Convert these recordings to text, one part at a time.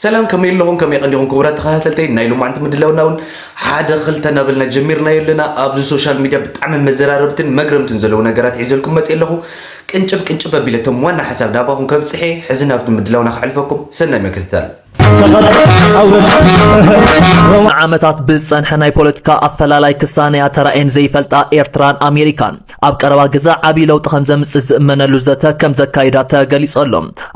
ሰላም፣ ከመይ ኣለኹም? ከመይ ቀኒኹም ክቡራት ተኸታተልተይ? ናይ ሎማዕንቲ ምድላውና እውን ሓደ ክልተ እናበልና ጀሚርናዮ ኣለና። ኣብዚ ሶሻል ሚድያ ብጣዕሚ መዘራረብትን መግረምትን ዘለዉ ነገራት ሒዘልኩም መፅእ ኣለኹ። ቅንጭብ ቅንጭብ ኣቢለ እቶም ዋና ሓሳብ ናባኹም ከብፅሐ ሕዚ ናብቲ ምድላውና ከሕልፈኩም። ሰናይ ምክትታል። ንዓመታት ብዝጸንሐ ናይ ፖለቲካ ኣፈላላይ ክሳነያ ተራእየን ዘይፈልጣ ኤርትራን ኣሜሪካን ኣብ ቀረባ ግዘ ዓብዪ ለውጢ ከም ዘምጽእ ዝእመነሉ ዘተ ከም ዘካይዳ ተገሊጹ ኣሎ።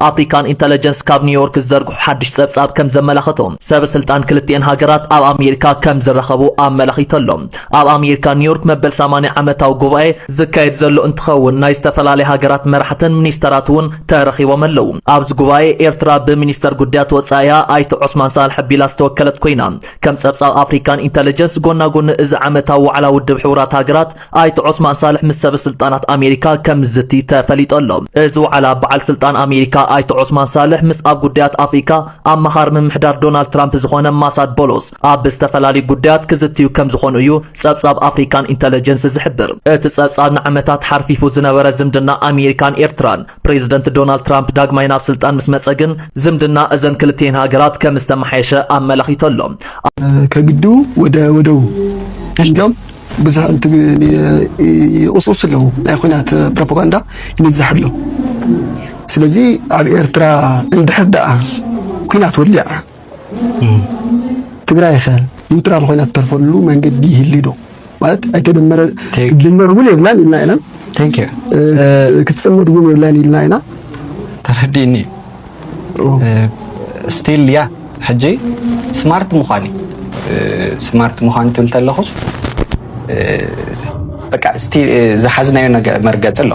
ኣፍሪካን ኢንተለጀንስ ካብ ኒውዮርክ ዝዘርግሑ ሓድሽ ጸብጻብ ከም ዘመላኸቶ፣ ሰበ ስልጣን ክልቲኤን ሃገራት ኣብ ኣሜሪካ ከም ዝራኸቡ ኣመላኺቱ ኣሎ። ኣብ ኣሜሪካ ኒውዮርክ መበል ሰማንያ ዓመታዊ ጉባኤ ዝካየድ ዘሎ እንትኸውን፣ ናይ ዝተፈላለያ ሃገራት መራሕትን ሚኒስተራት እውን ተረኺቦም ኣለዉ። ኣብዚ ጉባኤ ኤርትራ ብሚኒስተር ጉዳያት ወጻኢኣ ኣይተ ዑስማን ሳልሕ ኣቢላ ዝተወከለት ኮይና፣ ከም ጸብጻብ ኣፍሪካን ኢንተለጀንስ ጎና ጎኒ እዚ ዓመታዊ ዋዕላ ውድብ ሕቡራት ሃገራት ኣይተ ዑስማን ሳልሕ ምስ ሰበ ስልጣናት ኣሜሪካ ከም ዝዝቲ ተፈሊጡ ኣሎ። እዚ ዋዕላ በዓል ስልጣን ኣሜሪካ ኣይተ ዑስማን ሳልሕ ምስ ኣብ ጉዳያት ኣፍሪካ ኣማኻሪ ምምሕዳር ዶናልድ ትራምፕ ዝኾነ ማሳድ ቦሎስ ኣብ ዝተፈላለዩ ጉዳያት ክዝትዩ ከም ዝኾኑ እዩ ጸብጻብ ኣፍሪካን ኢንተለጀንስ ዝሕብር። እቲ ጸብጻብ ንዓመታት ሓርፊፉ ዝነበረ ዝምድና ኣሜሪካን ኤርትራን ፕሬዝደንት ዶናልድ ትራምፕ ዳግማይ ናብ ስልጣን ምስ መጸ ግን ዝምድና እዘን ክልቲኤን ሃገራት ከም ዝተመሓየሸ ኣመላኺቱ ኣሎ። ከግዱ ወደ ወደው እንዲም ብዙሕ ይቕስቅሱ ኣለዉ። ናይ ኹናት ፕሮፓጋንዳ ይነዝሕ ኣሎ። ስለዚ ኣብ ኤርትራ እንድሕር ደኣ ኲናት ወሊዓ ትግራይ ኸ ኒውትራል ኮይና ትተርፈሉ መንገዲ ይህሊ ዶ? ማለት ኣይተደመረ ክትድመር እውን የብላን ኢልና ኢና። ክትፅምድ እውን የብላን ኢልና ኢና። ተረዲእኒ። ስቲል ያ ሕጂ ስማርት ምዃን እዩ። ስማርት ምዃን ትብል ተለኹ በቃ ስቲል ዝሓዝናዮ መርገፂ ኣሎ።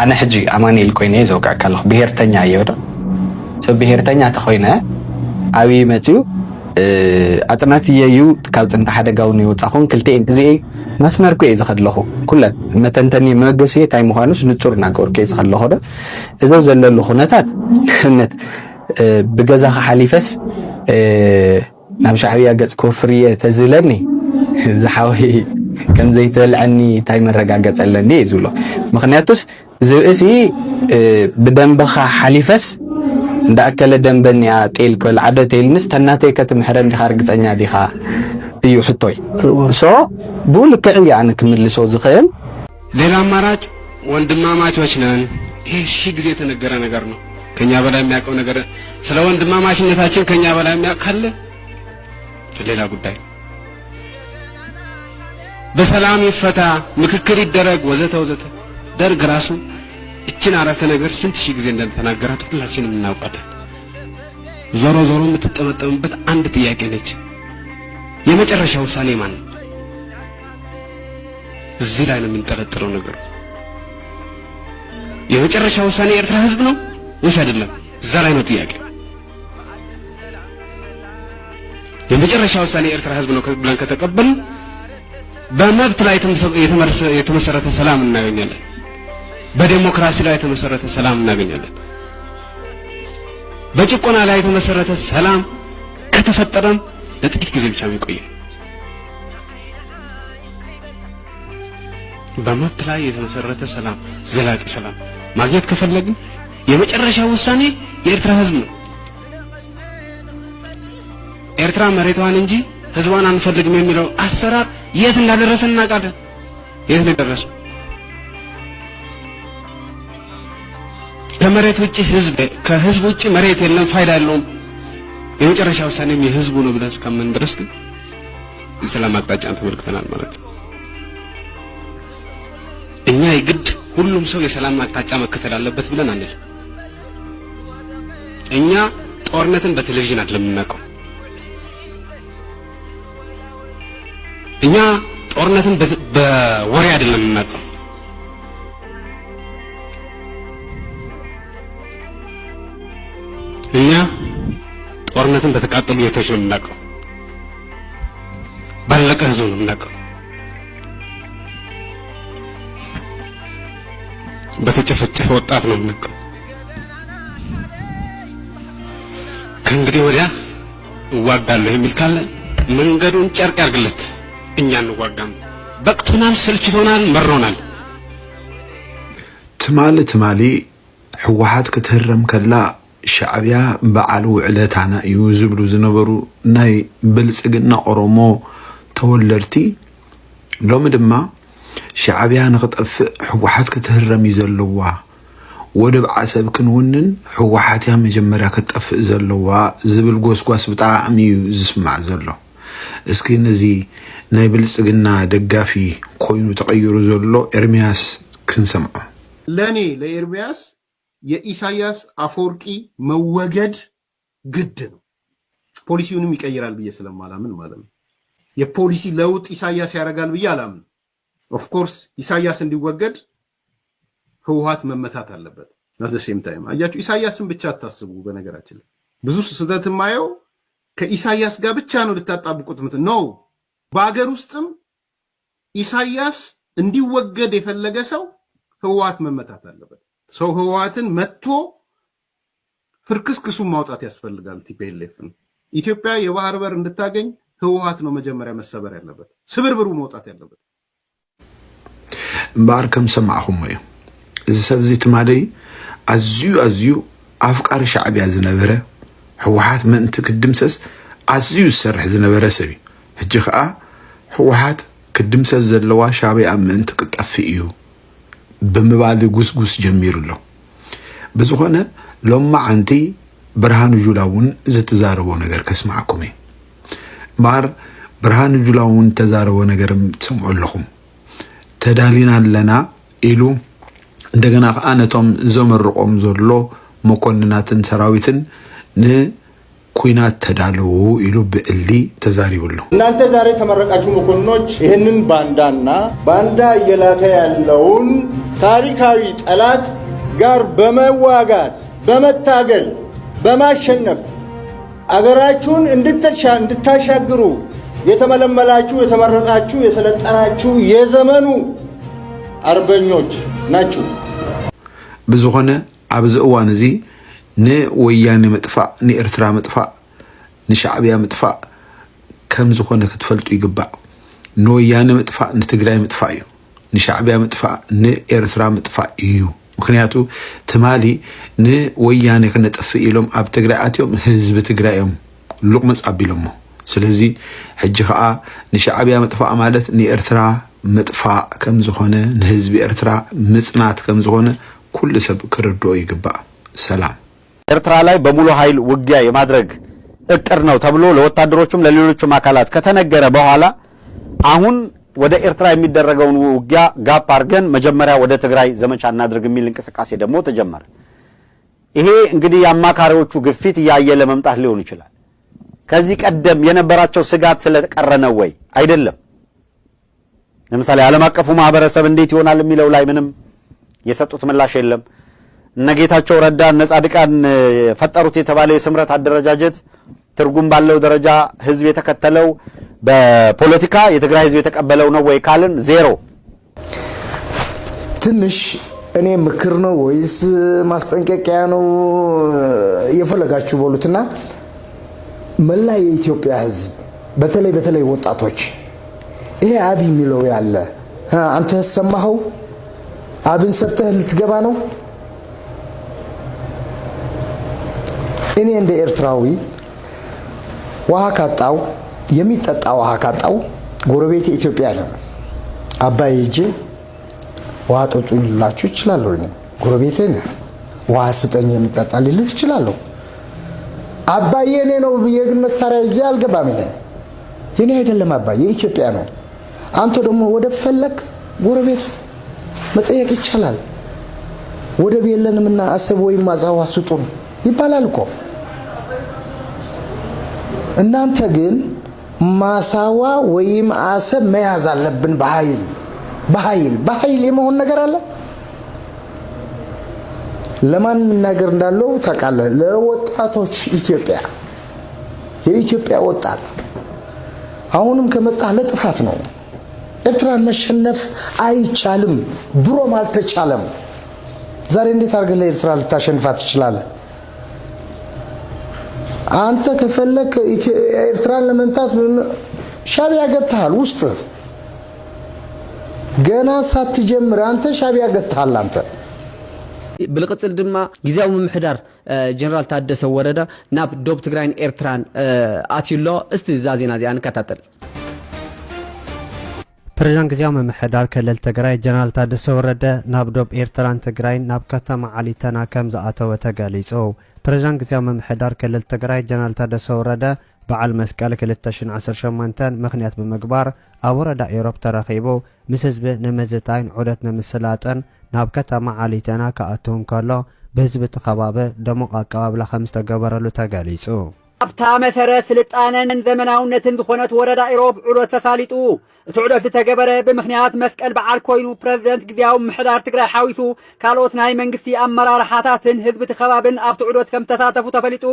ኣነ ሕጂ ኣማኒኤል ኮይነ እየ ዘውቅዐካ ኣለኹ። ብሄርተኛ እየ ዶ ሰብ ብሄርተኛ ተኾይነ ኣብይ መፅዩ ኣፅናትየ እዩ ካብ ፅንተ ሓደጋ እውን ይወፃኹን ክልቲኤን እዚ መስመር ኩ እየ ዝኸድለኹ ኩለን መተንተኒ መበገሲ እንታይ ምዃኑስ ንፁር እናገበርኩ እየ ዝኸድለኹ ዶ እዞ ዘለሉ ኩነታት ንኣብነት ብገዛኻ ሓሊፈስ ናብ ሻዕብያ ገፅ ክወፍር እየ ተዝብለኒ ዝሓወይ ከም ዘይትበልዐኒ እንታይ መረጋገፂ ኣለኒ እየ ዝብሎ ምክንያቱስ ዝብእሲ ብደንበኻ ሓሊፈስ እንዳኣከለ ደንበ እኒኣ ጤል ክበልዓ ዶ ተይልንስ ተናተይ ከትምሕረን ዲኻ ርግፀኛ ዲኻ እዩ ሕቶይ so ብኡ ልክዕ እዩ ኣነ ክምልሶ ዝኽእል ሌላ አማራጭ ወንድማማቾች ነን። ይሄ ሺህ ጊዜ የተነገረ ነገር ነው። ከኛ በላይ የሚያውቀው ነገር ስለ ወንድማማችነታችን ከኛ በላይ የሚያውቅ ካለ ሌላ ጉዳይ። በሰላም ይፈታ፣ ምክክር ይደረግ ወዘተ ወዘተ። ደርግ ራሱ እችን አረፍተ ነገር ስንት ሺህ ጊዜ እንደተናገራት ሁላችንም እናውቃለን። ዞሮ ዞሮ የምትጠመጠምበት አንድ ጥያቄ ነች። የመጨረሻ ውሳኔ የማን ነው? እዚህ ላይ ነው የሚንጠለጠለው ነገሩ። የመጨረሻ ውሳኔ የኤርትራ ህዝብ ነው ወይስ አይደለም? እዛ ላይ ነው ጥያቄው። የመጨረሻ ውሳኔ የኤርትራ ህዝብ ነው ብለን ከተቀበልን በመብት ላይ የተመሰረተ ሰላም እናገኛለን። በዴሞክራሲ ላይ የተመሰረተ ሰላም እናገኛለን። በጭቆና ላይ የተመሰረተ ሰላም ከተፈጠረም ለጥቂት ጊዜ ብቻ የሚቆይ ነው። በመብት ላይ የተመሰረተ ሰላም፣ ዘላቂ ሰላም ማግኘት ከፈለግን የመጨረሻ ውሳኔ የኤርትራ ህዝብ ነው። ኤርትራ መሬቷን እንጂ ህዝቧን አንፈልግም የሚለው አሰራር የት እንዳደረሰ እናውቃለን። የት ነው የደረሰው? ከመሬት ውጭ ህዝብ ከህዝብ ውጭ መሬት የለም፣ ፋይዳ የለውም። የመጨረሻ ውሳኔም የህዝቡ ነው ብለን እስከምን ድረስ ግን የሰላም አቅጣጫን ተመልክተናል ማለት ነው። እኛ የግድ ሁሉም ሰው የሰላም አቅጣጫ መከተል አለበት ብለን አንል። እኛ ጦርነትን በቴሌቪዥን አይደለም የምናውቀው። እኛ ጦርነትን በ- በወሬ አይደለም የምናውቀው። እኛ ጦርነትን በተቃጠሉ ቤቶች ነው የምናውቀው። ባለቀ ህዝብ ነው የምናውቀው። በተጨፈጨፈ ወጣት ነው የምናውቀው። ከእንግዲህ ወዲያ እዋጋለሁ የሚል ካለ መንገዱን ጨርቅ ያርግለት። እኛ እንዋጋም። በቅቶናል፣ ሰልችቶናል፣ መሮናል። ትማሊ ትማሊ ህወሓት ክትህረም ከላ ሻዕብያ በዓል ውዕለታና እዩ ዝብሉ ዝነበሩ ናይ ብልጽግና ኦሮሞ ተወለድቲ፣ ሎሚ ድማ ሻዕብያ ንኽጠፍእ ህወሓት ክትህረም እዩ ዘለዋ፣ ወደብ ዓሰብ ክንውንን ህወሓት እያ መጀመርያ ክትጠፍእ ዘለዋ ዝብል ጎስጓስ ብጣዕሚ እዩ ዝስማዕ ዘሎ። እስኪ ነዚ ናይ ብልጽግና ደጋፊ ኮይኑ ተቐይሩ ዘሎ ኤርምያስ ክንሰምዖ። ለእኔ ለኤርሚያስ የኢሳያስ አፈወርቂ መወገድ ግድ ነው። ፖሊሲውንም ይቀይራል ብዬ ስለማላምን ማለት ነው። የፖሊሲ ለውጥ ኢሳያስ ያደርጋል ብዬ አላምን። Of course ኢሳያስ እንዲወገድ ህወሓት መመታት አለበት። At the same time አያችሁ፣ ኢሳያስን ብቻ አታስቡ። በነገራችን ላይ ብዙ ስህተት የማየው ከኢሳያስ ጋር ብቻ ነው ልታጣብቁት ምት ነው። በሀገር ውስጥም ኢሳያስ እንዲወገድ የፈለገ ሰው ህወሓት መመታት አለበት። ሰው ህወሓትን መጥቶ ፍርክስክሱን ማውጣት ያስፈልጋል። ቲፒኤልኤፍን ኢትዮጵያ የባህር በር እንድታገኝ ህወሓት ነው መጀመሪያ መሰበር ያለበት፣ ስብርብሩ መውጣት ያለበት። እምበኣር ከም ሰማዕኹሞ እዩ። እዚ ሰብ እዚ ትማሊ ኣዝዩ ኣዝዩ ኣፍቃሪ ሻዕብያ ዝነበረ፣ ህወሓት ምእንቲ ክድምሰስ ኣዝዩ ዝሰርሕ ዝነበረ ሰብ እዩ። ሕጂ ኸኣ ህወሓት ክድምሰስ ዘለዋ ሻዕብያ ምእንቲ ክጠፍእ እዩ ብምባል ጉስጉስ ጀሚሩ ኣሎ። ብዝኾነ ሎማዓንቲ ብርሃኑ ጁላ እውን ዝተዛረቦ ነገር ከስማዓኩም እየ። እምበኣር ብርሃኑ ጁላ እውን ዝተዛረቦ ነገር ትሰምዑ ኣለኹም። ተዳሊና ኣለና ኢሉ፣ እንደገና ከዓ ነቶም ዘመርቆም ዘሎ መኮንናትን ሰራዊትን ንኩናት ተዳለዉ ኢሉ ብዕሊ ተዛሪቡ ኣሎ። እናንተ ዛሬ የተመረቃችሁ መኮንኖች ይህንን ባንዳና ባንዳ እየላከ ያለውን ታሪካዊ ጠላት ጋር በመዋጋት በመታገል በማሸነፍ አገራችሁን እንድትሻ- እንድታሻግሩ የተመለመላችሁ፣ የተመረጣችሁ፣ የሰለጠናችሁ የዘመኑ አርበኞች ናችሁ። ብዝኾነ ኣብዚ እዋን እዚ ንወያኔ ምጥፋእ፣ ንኤርትራ ምጥፋእ፣ ንሻዕብያ ምጥፋእ ከም ዝኾነ ክትፈልጡ ይግባእ። ንወያኔ ምጥፋእ ንትግራይ ምጥፋእ እዩ። ንሻዕብያ ምጥፋእ ንኤርትራ ምጥፋእ እዩ። ምኽንያቱ ትማሊ ንወያኔ ክነጥፍእ ኢሎም ኣብ ትግራይ ኣትዮም ህዝቢ ትግራይ እዮም ሉቕምፅ ኣቢሎሞ። ስለዚ ሕጂ ኸዓ ንሻዕብያ ምጥፋእ ማለት ንኤርትራ ምጥፋእ ከም ዝኾነ፣ ንህዝቢ ኤርትራ ምፅናት ከም ዝኾነ ኩሉ ሰብ ክርድኦ ይግባእ። ሰላም። ኤርትራ ላይ በሙሉ ኃይል ውጊያ የማድረግ እቅድ ነው ተብሎ ለወታደሮቹም ለሌሎችም አካላት ከተነገረ በኋላ አሁን ወደ ኤርትራ የሚደረገውን ውጊያ ጋፕ አድርገን መጀመሪያ ወደ ትግራይ ዘመቻ እናድርግ የሚል እንቅስቃሴ ደግሞ ተጀመረ። ይሄ እንግዲህ የአማካሪዎቹ ግፊት እያየለ መምጣት ሊሆን ይችላል። ከዚህ ቀደም የነበራቸው ስጋት ስለቀረ ነው ወይ? አይደለም። ለምሳሌ ዓለም አቀፉ ማህበረሰብ እንዴት ይሆናል የሚለው ላይ ምንም የሰጡት ምላሽ የለም። እነ ጌታቸው ረዳ፣ እነ ጻድቃን የፈጠሩት የተባለ የስምረት አደረጃጀት ትርጉም ባለው ደረጃ ህዝብ የተከተለው በፖለቲካ የትግራይ ህዝብ የተቀበለው ነው ወይ ካልን ዜሮ። ትንሽ እኔ ምክር ነው ወይስ ማስጠንቀቂያ ነው የፈለጋችሁ በሉትና መላ የኢትዮጵያ ህዝብ በተለይ በተለይ ወጣቶች ይሄ አብይ የሚለው ያለ እ፣ አንተ ሰማኸው? አብን ሰብተህ ልትገባ ነው? እኔ እንደ ኤርትራዊ ውሃ ካጣው የሚጠጣ ውሃ ካጣው ጎረቤቴ ኢትዮጵያ ነው። አባይ ሄጄ ውሃ ጠጡ ልላችሁ እችላለሁ። እኔ ጎረቤቴ ነህ፣ ውሃ ስጠኝ የሚጠጣ ልልህ እችላለሁ። አባይ የኔ ነው ብዬ ግን መሳሪያ ይዤ አልገባም። እኔ የኔ አይደለም አባይ የኢትዮጵያ ነው። አንተ ደግሞ ወደብ ፈለግ ጎረቤት መጠየቅ ይቻላል። ወደብ የለንምና አሰብ ወይም ማሳዋ ስጡን ይባላል እኮ። እናንተ ግን ማሳዋ ወይም አሰብ መያዝ አለብን በኃይል በኃይል በኃይል የመሆን ነገር አለ። ለማን መናገር እንዳለው ታውቃለህ? ለወጣቶች ኢትዮጵያ የኢትዮጵያ ወጣት አሁንም ከመጣህ ለጥፋት ነው። ኤርትራን መሸነፍ አይቻልም፣ ድሮም አልተቻለም። ዛሬ እንዴት አድርገህ ለኤርትራ ልታሸንፋት ትችላለህ? አንተ ከፈለክ ኢትዮ- ኤርትራን ለመምታት ሻዕቢያ ገብተሃል ውስጥ ገና ሳትጀምር አንተ ሻዕቢያ ገብተሃል። አንተ ብልቕጽል ድማ ግዝያዊ ምምሕዳር ጀነራል ታደሰ ወረደ ናብ ዶብ ትግራይን ኤርትራን ኣትዩ ኣሎ። እስቲ እዛ ዜና እዚኣ ንከታተል። ፕሬዚዳንት ግዝያዊ ምምሕዳር ክልል ትግራይ ጀነራል ታደሰ ወረደ ናብ ዶብ ኤርትራን ትግራይን ናብ ከተማ ዓሊተና ከም ዝኣተወ ተገሊጹ። ፕሬዚዳንት ግዝያዊ ምምሕዳር ክልል ትግራይ ጀነራል ታደሰ ወረደ በዓል መስቀል ክልተ ሽሕን ዓሰርተ ሸሞንተን ምኽንያት ብምግባር ኣብ ወረዳ ኢሮብ ተረኺቡ ምስ ህዝቢ ንምዝታይን ዑደት ንምስላጥን ናብ ከተማ ዓሊተና ክኣቱ እንከሎ ብህዝቢ እቲ ከባቢ ደሙቕ ኣቀባብላ ከም ዝተገበረሉ ተገሊጹ። ኣብታ መሰረት ስልጣነን ዘመናውነትን ዝኾነት ወረዳ ኢሮብ ዑደት ተሳሊጡ። እቲ ዑደት ዝተገበረ ብምኽንያት መስቀል በዓል ኮይኑ ፕረዚደንት ግዝያዊ ምምሕዳር ትግራይ ሓዊሱ ካልኦት ናይ መንግስቲ ኣመራርሓታትን ህዝቢ እቲ ከባብን ኣብቲ ዑደት ከም ዝተሳተፉ ተፈሊጡ።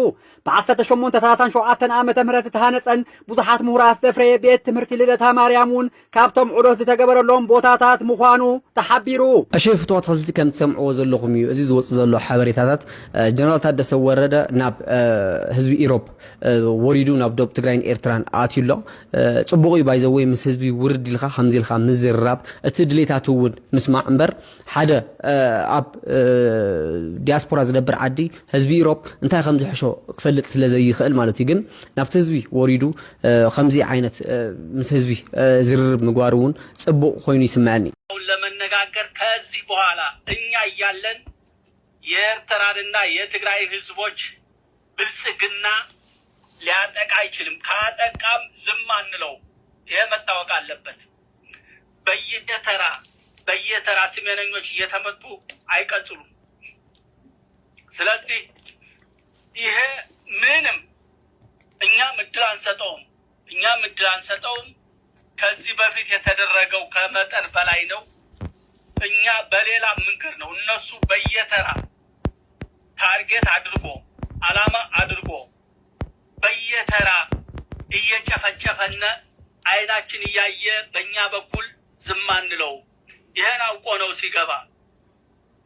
ብዓሰርተ ሸሞንተ ሰላሳን ሸውዓተን ዓመተ ምህረት ዝተሃነፀን ብዙሓት ምሁራት ዘፍረየ ቤት ትምህርቲ ልደታ ማርያም እውን ካብቶም ዑደት ዝተገበረሎም ቦታታት ምዃኑ ተሓቢሩ። እሺ ፍትዋት ተኸታተልቲ ከም ትሰምዕዎ ዘለኹም እዩ እዚ ዝወፅእ ዘሎ ሓበሬታታት። ጀነራል ታደሰ ወረደ ናብ ህዝቢ ኢሮብ ወሪዱ ናብ ዶብ ትግራይን ኤርትራን ኣትዩ ኣሎ። ፅቡቕ እዩ ባይዘወይ ምስ ህዝቢ ውርድ ኢልካ ከምዚ ኢልካ ምዝርራብ እቲ ድሌታት እውን ምስማዕ እምበር ሓደ ኣብ ዲያስፖራ ዝነብር ዓዲ ህዝቢ ኢሮብ እንታይ ከም ዝሕሾ ክፈልጥ ስለ ዘይኽእል ማለት እዩ። ግን ናብቲ ህዝቢ ወሪዱ ከምዚ ዓይነት ምስ ህዝቢ ዝርርብ ምግባር እውን ፅቡቕ ኮይኑ ይስምዐኒ። ለመነጋገር ከዚህ በኋላ እኛ እያለን የኤርትራንና የትግራይን ህዝቦች ብልጽግና ሊያጠቃ አይችልም። ካጠቃም ዝም አንለው። ይሄ መታወቅ አለበት። በየተራ በየተራ ስሜነኞች እየተመጡ አይቀጥሉም። ስለዚህ ይሄ ምንም እኛም እድል አንሰጠውም፣ እኛም እድል አንሰጠውም። ከዚህ በፊት የተደረገው ከመጠን በላይ ነው። እኛ በሌላ መንገድ ነው። እነሱ በየተራ ታርጌት አድርጎ አላማ አድርጎ በየተራ እየጨፈጨፈነ አይናችን እያየ በእኛ በኩል ዝም አንለው። ይሄን አውቆ ነው ሲገባ፣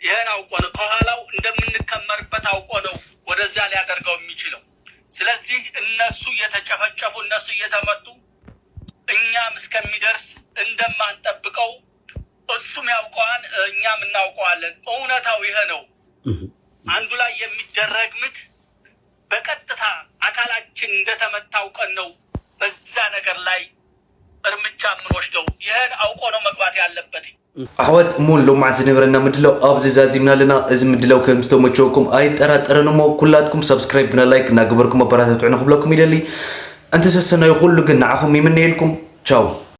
ይሄን አውቆ ነው ከኋላው እንደምንከመርበት አውቆ ነው ወደዚያ ሊያደርገው የሚችለው። ስለዚህ እነሱ እየተጨፈጨፉ እነሱ እየተመቱ እኛም እስከሚደርስ እንደማንጠብቀው እሱም ያውቀዋል፣ እኛም እናውቀዋለን። እውነታው ይሄ ነው። አንዱ ላይ የሚደረግ ምት በቀጥታ አካላችን እንደተመታ አውቀን ነው በዛ ነገር ላይ እርምጃ የምንወስደው። ይሄን አውቆ ነው መግባት ያለበት። ኣሕዋት እሞ ሎማዓት ዝነበረና ምድላው ኣብዚ ዛዚምና ኣለና። እዚ ምድላው ከም ዝተመቸወኩም ኣይጠራጠርን እሞ ኩላትኩም ሳብስክራይብ እና ላይክ እናገበርኩም ኣበራታትዑ ንክብለኩም ይደሊ። እንተ ሰሰናዩ ኩሉ ግን ንዓኹም ይምነየልኩም። ቻው።